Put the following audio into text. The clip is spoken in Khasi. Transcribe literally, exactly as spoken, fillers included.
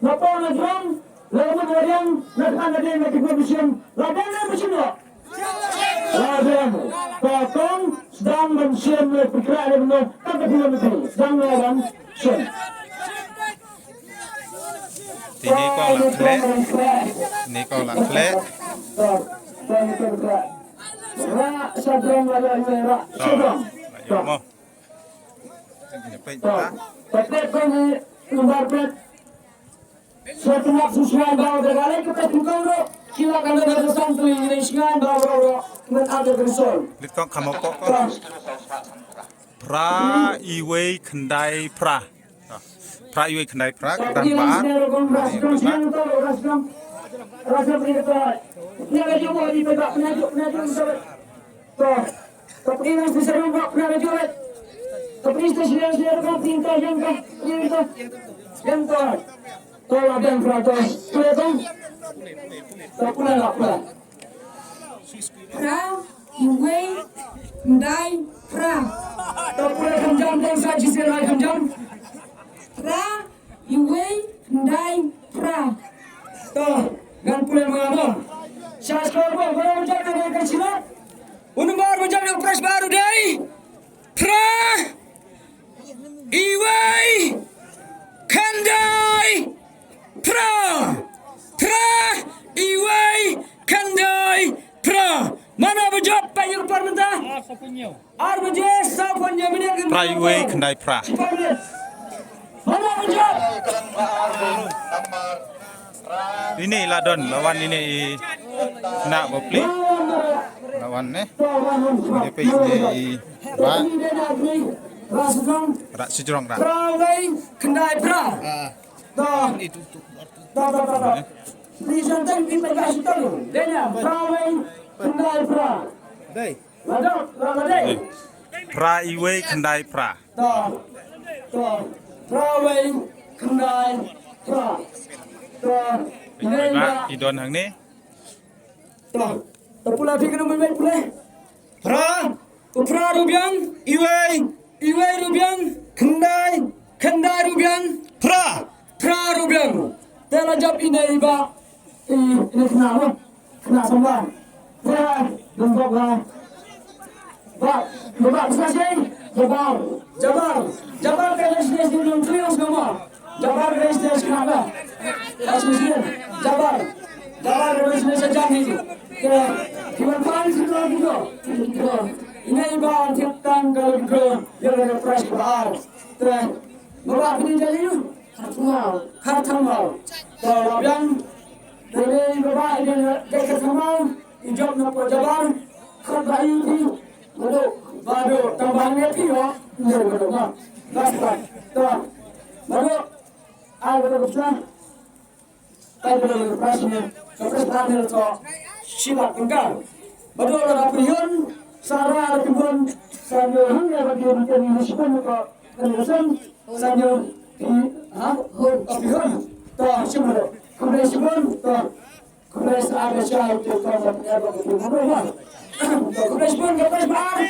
na pang na jrong, la mut la riang, na khan na dien na khynnah bishim, la dang na bishim lo. La dang. Ka kong, sdang ban shim le pyrkhat le mano, ka ka phi le mano, sdang na ban shim. Te ni kong la khleh. Ni kong la khleh. Ra sa jrong la ïa ra. To. Ïa mo. Ïa peit ta. Ta peit kong ni, number plate. Sa tengah susuan bau de galai ke pet kong ro. Kila kan de sang tu ini singan bau ro ro. Men ada bersol. Lit kong kham pok kong. Phra iwei khyndai phra. Phra iwei khyndai phra, kyrdan bar. Phra iwei khyndai phra. To pule kham jam, to sa jisien lai kham jam. Phra iwei khyndai phra. To ngan pule ma mo. Sha skor mo, mo jam na ka sila. U number mo jam ïa u press bar u dei phra iwei khyndai phra. Phra iwei khyndai phra. Mano ba jop pa ïa u par mynta? Ar baje saw phew hynñiew minit. Phra iwei khyndai phra. Mano ba jop? Ine la don, la wan ine i khynnah ba pli. La wan ne. Ine peit ine i ba. Rah sejrong rah. Phra iwei khyndai phra. To. To, to, to, to. Please don't take me back to the. Dena, phra iwei khyndai phra. Dei. Phra iwei khyndai phra. To, to, phra iwei khyndai phra. To, i don hangne. To, to pule phi kano mai mai pule. Phra, phra ruh biang, iwei, iwei ruh biang, khyndai, khyndai ruh biang, phra, phra ruh biang. Te la jop ine i ba, i, ine khynnah mo. Khynnah samla. Ba, ba, ba, ba, ba, ba, Jabar. Jabar. Jabar ka sdang sdang sdang sdang sdang. Jabar ka sdang sdang sdang. Ka sdang sdang. Jabar. Jabar ka sdang sdang sdang sdang. Ke, ki wan pan sdang sdang sdang. Ine i ba an thiap tang ka sdang sdang. Ïa ka press bar. Te, ba ba pini jali. Kharthamau. Kharthamau. To, la biang. Te ne, ba ba, ine, ke Kharthamau, i jop na pdeng Jabar, khat ba i phi, mano, ba do, tang ba ne phi, o, ne, mano, ma. Last part. To, mano, ai, mano, sa. Ai, mano, press ne, ka press ne, to, shi lak tyngka. Mano, la, la, phi hun, sa ra, la, phi hun, sa ne, hun, ne, ba, di, di, di, shi hun, ko, Kan ka san, san ïa phi, ha? Hon. Oh, phi hon. To, shim hon. Khublei shibun, to. Khublei sa ka shai, to, to, to, to, to, to, to, to, khublei shibun, khublei shibun.